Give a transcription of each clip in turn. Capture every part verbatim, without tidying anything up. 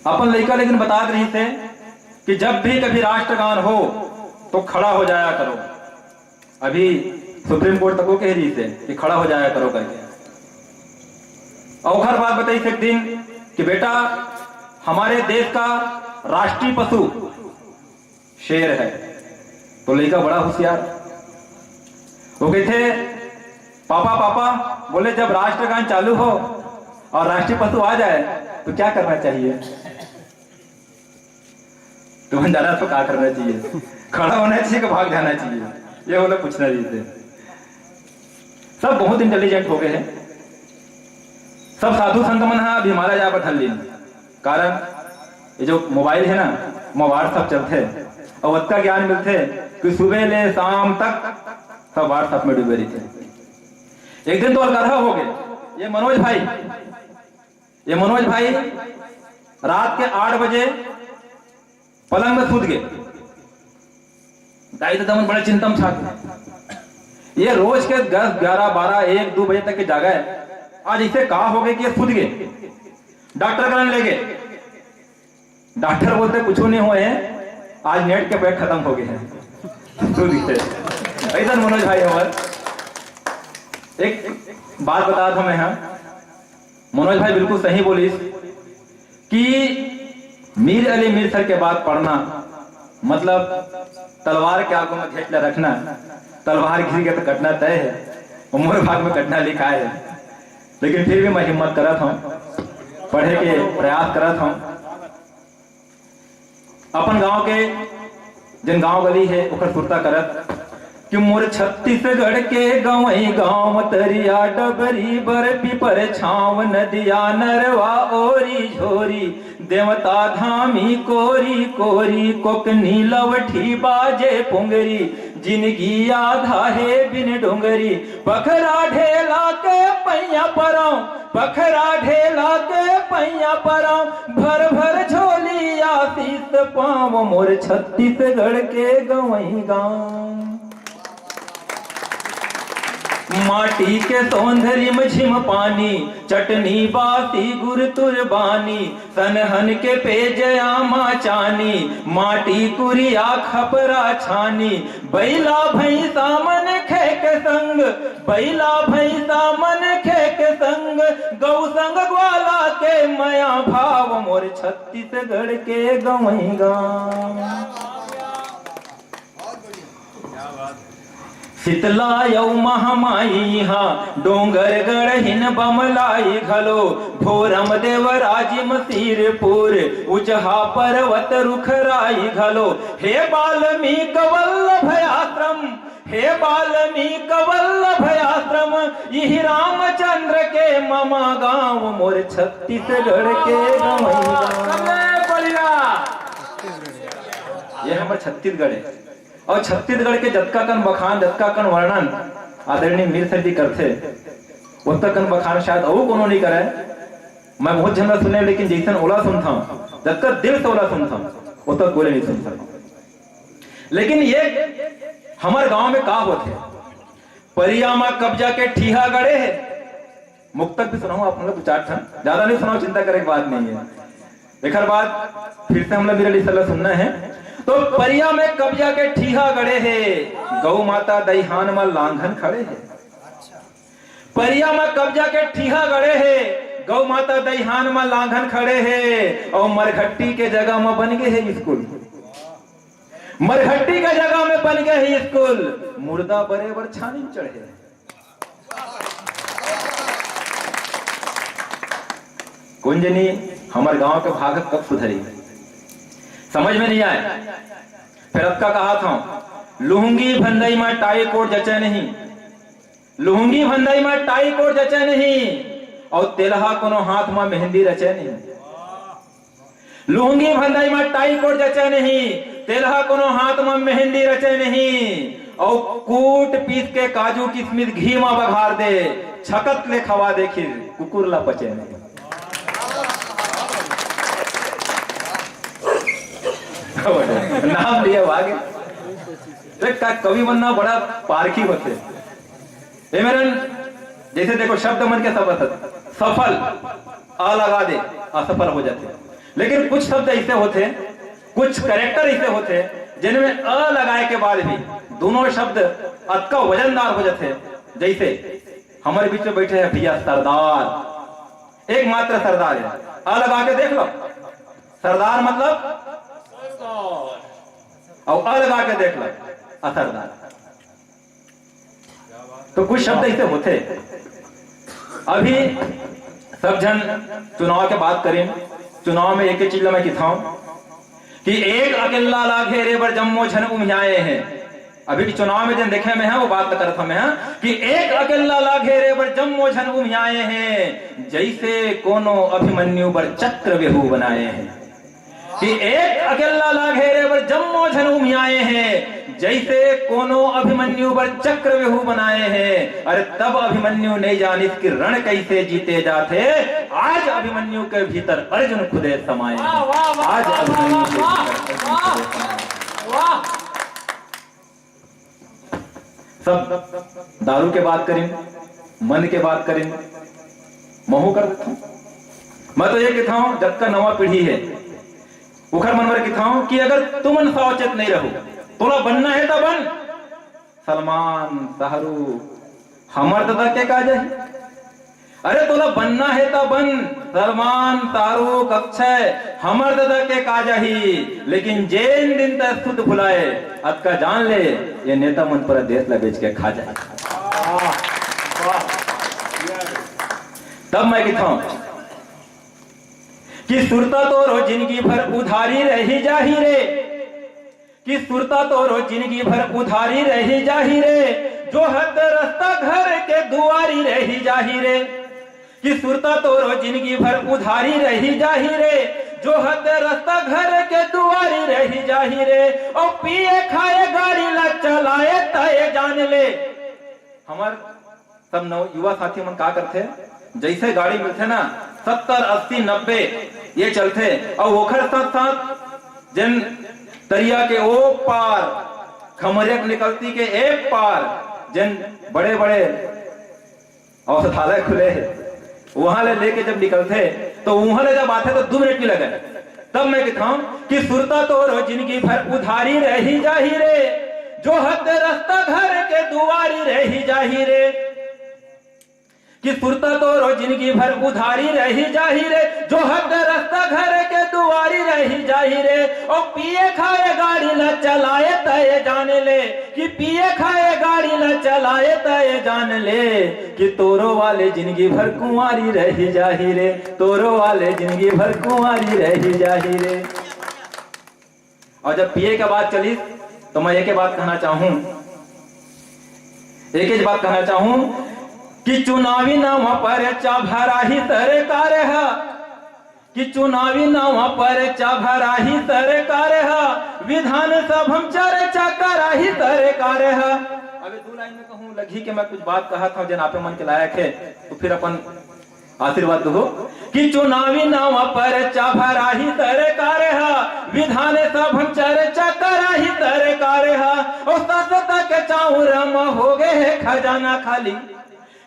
अपन लइका लेकिन बतात रहिस हे कि जब भी कभी राष्ट्रगान हो तो खड़ा हो जाया करो। अभी सुप्रीम कोर्ट तको कह रहिस हे कि खड़ा हो जाया करो करके। अउ ओखर बाद बताइस एक दिन कि बेटा, हमारे देश का राष्ट्रीय पशु शेर है। तो लइका बड़ा होशियार, वो कहते, "पापा, पापा," बोले, "जब राष्ट्रगान चालू हो और राष्ट्रीय पशु आ जाए तो क्या करना चाहिए?" तुमन जाना तो क्या करना चाहिए, खड़ा होना चाहिए कि भाग जाना चाहिए, ये बोले पूछना चाहिए। सब बहुत इंटेलिजेंट हो गए हैं। सब साधु संत मन हा अभी माला जाए बर धर लीन। कारण ये जो मोबाइल है ना, ओमा WhatsApp चलथे, अउ अतका ज्ञान मिलथे कि सुबह ले शाम तक सब WhatsApp में डूबे रहिथे। एक दिन तो अलकरहा हो गए। ये मनोज भाई, ये मनोज भाई रात के आठ बजे पलंग में सूत गए। दाई ददा मन बड़े चिंता में छा गए। ये रोज के दस, ग्यारह, बारह, एक, दो बजे तक के जागा है। आज इसे का हो गए कि ये सूत गए। डॉक्टर करा ले गए। डॉक्टर बोलते, "कुछ नहीं हुए हैं, आज नेट के पैक खत्म हो गए हैं।" सूत गए। ऐसा मनोज भाई हमारे एक बात बता था मैं, हाँ, मनोज भाई बिल्कुल सही बोलिस कि मीर अली मीर सर के बात पढ़ना, मतलब तलवार के आगू में घेंट ले रखना, तलवार गिर के तो कटना तय है, और मोर भाग में कटना लिखा है। लेकिन फिर भी मैं हिम्मत करत हूँ, पढ़े के प्रयास करत हूँ। अपन गांव के जेन गांव गली हे, ओकर सुरता करत कि मोर छत्तीसगढ़ के गंवई गांव, तरिया डबरी बर पीपर छांव, नदिया नरवा ओरी झोरी, देवता धामी कोरी कोरी, कोकनी लवठी बाजे पुंगरी, जिनगी आधा हे बिन डोंगरी, पखरा ढेला के पैया परौं, पखरा ढेला के पैया परौं, भर भर झोली आशीष पावँ, मोर छत्तीसगढ़ के गंवई गांव। माटी के सौंध रिमझिम पानी, चटनी बासी गुर तुरबानी, सनहन के पेज आमा चानी, माटी कुरिया खपरा छानी, बइला भैंसा मन खे के संग, बइला भैंसा मन खे के संग, गौ संग ग्वाला के मया भाव, मोर छत्तीसगढ़ के गंवई गांव। शीतला अउ महामाई हा, डोंगरगढ़ हिन बमलाई घलो, भोरम देवराजिम सिरपुर, उचहा पर्वत रुखराई घलो। हे वाल्मीक वल्लभ आश्रम, हे वाल्मीक वल्लभ आश्रम, इही रामचंद्र के ममा गांव, मोर छत्तीसगढ़ के गंवई गांव। सबले बढ़िया। ये हमर छत्तीसगढ़ है। अउ छत्तीसगढ़ के जतका कन बखान, जतका कन वर्णन आदरणीय मीर सर जी करथे, ओतका कन बखान शायद अउ कोनो नइ करय। मैं बहुत झन ला सुने, लेकिन जइसन ओला सुनथंव, जतका दिल से ओला सुनथंव, ओतका कोई नइ सुन सकंव। लेकिन ये हमर गांव में का होथे, परिया म कब्जा के ठीहा गड़े हे, मुक्तक भी सुनाऊं आप, मतलब दो चार ठन, ज्यादा नहीं सुनाऊं, चिंता करे के बात नहीं है। एकर बाद फिर से हमला बिरली सला सुनना है। तो परिया में कब्जा के ठीहा गड़े हे, गौ माता दईहान म लांघन खड़े हे। परिया में कब्जा के ठीहा गड़े हे, गौ माता दईहान म लांघन खड़े हे, और मरघट्टी के जगह म बन गए हे स्कूल। मरघट्टी के जगह में बन गए हे स्कूल, मुर्दा बरे बर छानी चढ़े। कोन जनी हमर गांव के भाग कब सुधरी, समझ में नहीं आए। फिर अतका कहा था, लुहंगी फंदई में टाई कोट जचे नहीं, लुहंगी फंदई में टाई कोट जचे नहीं, और तेलहा कोनो हाथ में मेहंदी रचे नहीं। लुहंगी फंदई म टाई कोट जचे नहीं, तेलहा कोनो हाथ म मेहंदी रचे नहीं, अउ कूट पीस के काजू किसमिस घी म बघार दे, छकत ले खवा दे खीर, कुकुर ला पचे नहीं। नाम लिया आगे। देख का कवि बनना बड़ा पारखी होथे। ए मेरन, जैसे देखो शब्द मन के सब अर्थ, सफल, आ लगा दे, असफल हो जाथे। लेकिन कुछ शब्द ऐसे होथे, कुछ कैरेक्टर ऐसे होथे, जिनमें अ लगाए के बाद भी दोनों शब्द अतका वजनदार हो जाथे। जैसे हमर बीच में बैठे हैं भैया सरदार, एकमात्र सरदार है। अ लगा के देख लो, सरदार मतलब, और अ लगा के देख लो, असरदार। तो कुछ शब्द ऐसे होथे। अभी सब झन चुनाव के बात करें, चुनाव में एक चीज ला मैं किथाऊं कि एक अकेला ला घेरे बर जम्मो झन उमियाए हैं। अभी भी चुनाव में जन देखे में है, वो बात करत हमें है कि एक अकेला ला घेरे बर जम्मो झन उमियाए हैं, जैसे कोनो अभिमन्यु बर चक्रव्यूह बनाए हैं। कि एक अकेला ला घेरे बर जम्मो झन उमियाए हैं, जैसे कोनो अभिमन्यु बर चक्रव्यूह बनाए हैं। अरे तब अभिमन्यु नहीं जानिस कि रण कैसे जीते जाथे, आज अभिमन्यु के भीतर अर्जुन खुदे समाए हैं। वाह, वाह, वाह, आज वाह, अभिमन्यु वाह, के वाह, भीतर अर्जुन वाह, खुदे समाए हैं। वाह। सब दारू के बात करें, मन के बात करें, महू कर देता हूं। मैं तो ये कहता हूं, जब का नवा पीढ़ी है, उखर मन बर कहता हूं कि अगर तुमन सावचेत नहीं रहो, तोला बनना है तो बन, सलमान, शाहरुख, हमर ददा के का जाही? अरे तोला बनना हे त बन, सलमान, शाहरुख, अक्षय, हमर ददा के का जाही? लेकिन जेन दिन तै सुध भुलाए, अतका जान ले, ये नेता मन पूरा देश ला बेच के खा जाए। तब मैं कहता हूं कि सुरता तोरो जिंदगी भर उधारी रही जाही रे, कि सुरता तोरो जिंदगी भर उधारी रही जाही रे, जो हत रास्ता घर के दुआरी रही जाही रे। कि सुरता तोरो जिंदगी भर उधारी रही जाही रे, जो हत रास्ता घर के दुआरी रही जाही रे। और पिए खाए गाड़ी ला चलाए तय जान ले। हमर सब नव युवा साथी मन का करथे, जैसे गाड़ी मिलथे ना, सत्तर, अस्सी, नब्बे ये चलथे, और ओखर साथ साथ जेन तरिया के ओ पार खमरिया के निकलती के एक पार जेन बड़े बड़े औषधालय खुले हे, वहां ले लेके जब निकलथे तो वहां ले जब आथे तो दू मिनट भी लगे। तब मैं कहता हूं कि सुरता तोरो जिंदगी भर उधारी रही जाही रे, जो हत रास्ता घर के दुआरी रही जाही रे। कि सुरता तोरो जिंदगी भर उधारी रही जाही रे, जो हत रास्ता घर के दुआरी रही जाही रे। ओ पिए खाए गाड़ी ला चलाए तय जान ले, कि पिए खाए गाड़ी ला चलाए तय जान ले, कि तोरो वाले जिंदगी भर कुंवारी रही जाही रे, तोरो वाले जिंदगी भर कुंवारी रही जाही रे। और जब पिए के बात चली तो मैं एक बात कहना चाहूं, एक ही बात कहना चाहूं कि चुनावी नाम पर चा भराही सरकार है, कि चुनावी नाम पर चा भराही सरकार है, विधानसभा में चर्चा कराही सरकार है। अबे दो लाइन में कहूं लगी कि मैं कुछ बात कहा था जेन आपे मन के लायक है, तो फिर अपन आशीर्वाद दो कि चुनावी नाम पर चा भराही सरकार है, विधानसभा में चर्चा कराही सरकार है। और सस तक चाउर में हो गए है खजाना खाली,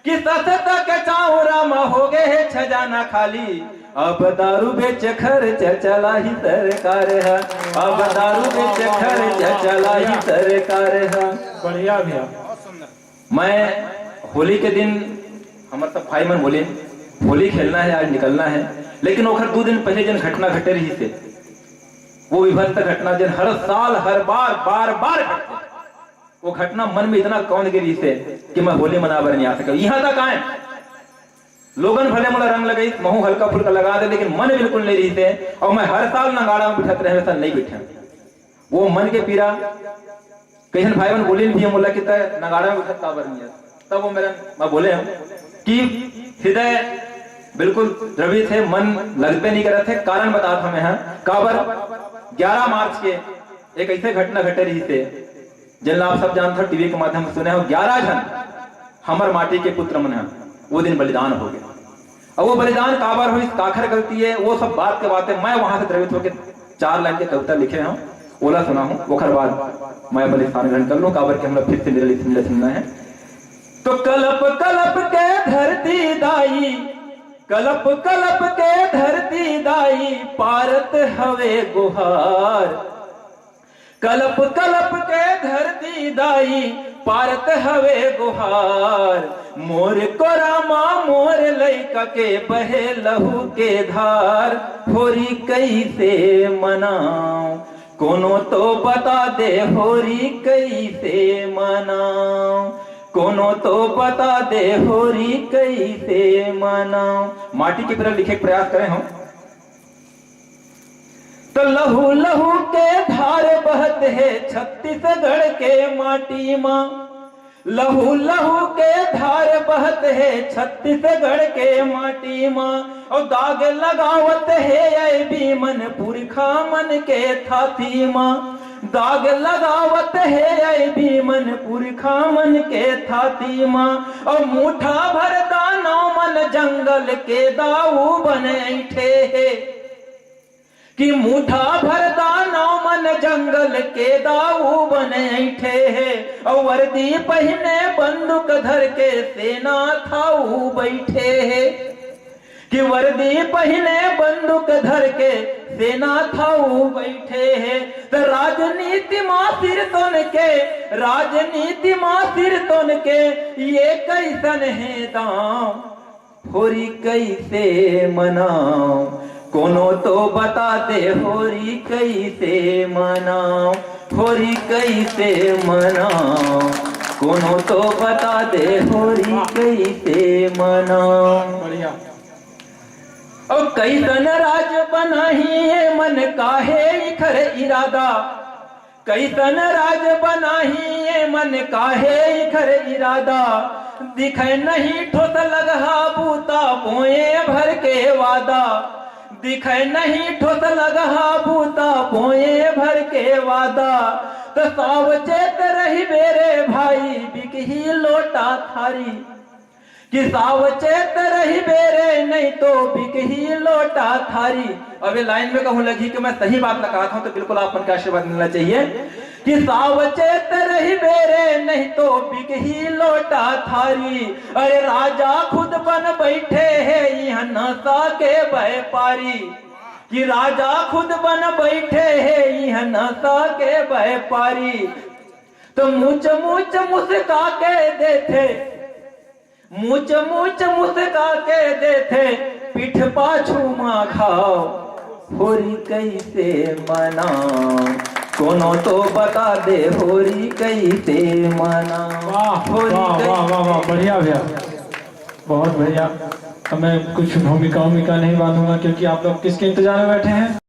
कि सस तक चाउर में हो गए है खजाना खाली। अब दारू बेच खर्च चलाही सरकार है, अब दारू बेच खर्च चलाही सरकार है। बढ़िया भैया। मैं होली के दिन हमर सब भाई मन बोले होली खेलना है, आज निकलना है, लेकिन ओखर दो दिन पहले जन घटना घटे रही से, वो विभत्स घटना जन हर साल हर बार बार बार घटते, वो घटना मन में इतना कौन गे रही से कि मैं होली मना बर नहीं आ सके। यहां तक आए लोगन भले मोला रंग लगाई, महू हल्का फुल्का लगा दे, लेकिन मन बिल्कुल नहीं रही से, और मैं हर साल नगाड़ा में बिठत रहे, वैसा नहीं बिठा। वो मन के पीरा, कइसन भाई मन बोलिन भी मोला कि तै नगाड़ा में उठत काबर नहीं है। तब वो मेरा, मैं बोले हूँ कि हृदय बिल्कुल द्रवित है, मन लगते नहीं करत है। कारण बतात हमें हैं काबर। ग्यारह मार्च के एक ऐसे घटना घटे रही थे, जिनला आप सब जानते हो, टीवी के माध्यम से सुने हो, ग्यारह जन हमर माटी के पुत्र मन हैं, वो दिन बलिदान हो गए। अब वो बलिदान काबर होइस, काखर गलती है, वो सब बात के बातें मैं वहां से द्रवित होकर चार लाइन के कविता लिखे हूं, ओला सुना हूं, ओखर बाद मैं अपन स्थान ग्रहण कर लूं, काबर के हमरा फिर से मेरे लिए सुनना है। तो कलप कलप के धरती दाई, कलप कलप के धरती दाई पारत हवे गुहार। कलप कलप के धरती दाई पारत हवे गुहार। मोर कोरा मा मोर लइका के बहे लहू के धार। होरी कइसे मनाओ, कोनो तो बता दे होरी कइसे मनाओ, कोनो तो बता दे होरी कइसे मनाओ। माटी की तरफ लिखे के प्रयास करे हंव। त लहू लहू के धार बहत हे छत्तीसगढ़ के माटी मा। लहू लहू के धार बहत हे छत्तीसगढ़ के माटी मा। अउ दाग लगावत हे अइबी मन पुरखा मन के थाती मा। दाग लगावत हे अइबी मन पुरखा मन के थाती मा। अउ मुठा भर दानव मन जंगल के दाऊ बन अइठे हे। कि मुठा भर दानव मन जंगल के दाऊ बन अइठे हे। अउ वर्दी पहिने बंदूक धर के सेना थाऊ बइठे हे। कि वर्दी पहिने बंदूक धर के सेना थाऊ बइठे हे। त राजनीति मा सिर तोन के, राजनीति मा सिर तोन के ये कइसन हे दांव। होरी कइसे मनाओ, कोनो तो बता दे होरी कइसे मनाओ। होरी कइसे मनाओ, कोनो तो बता दे होरी कइसे मनाओ। बढ़िया। अउ कइसन राज बनाही ये मन, काहे इखर इरादा। कइसन राज बनाही ये मन, काहे इखर इरादा। दिखय नहीं ठोस लगहा बूता बोए भर के वादा। दिखय नहीं ठोस लगहा बूता बोए भर के वादा। त सावचेत रहिबे रे भाई बिकही लोटा थारी। कि सावचेत रहिबे रे, नहीं तो बिकही लोटा थारी। अब ये लाइन में कहूं लगही कि मैं सही बात ला कहत हंव, तो बिल्कुल आप मन के आशीर्वाद मिलना चाहिए। कि सावचेत रहिबे रे, नहीं तो बिकही लोटा थारी। अरे राजा खुद बन बइठे हे इहां नशा के व्यापारी। कि राजा खुद बन बइठे हे इहां नशा के व्यापारी। त मुच मुच मुस्का के देथे, मुच मुच मुस्का के देथे, पीठ पाछू मा घाव। होरी कइसे मनाओ, कोनो तो बता दे होरी कइसे मनाओ। वाह, होरी वाह, कइसे वाह, वाह, वाह, बढ़िया भैया, बहुत बढ़िया। अब मैं कुछ भूमिका उमिका नहीं बांधूंगा, क्योंकि आप लोग किसके इंतजार में बैठे हैं।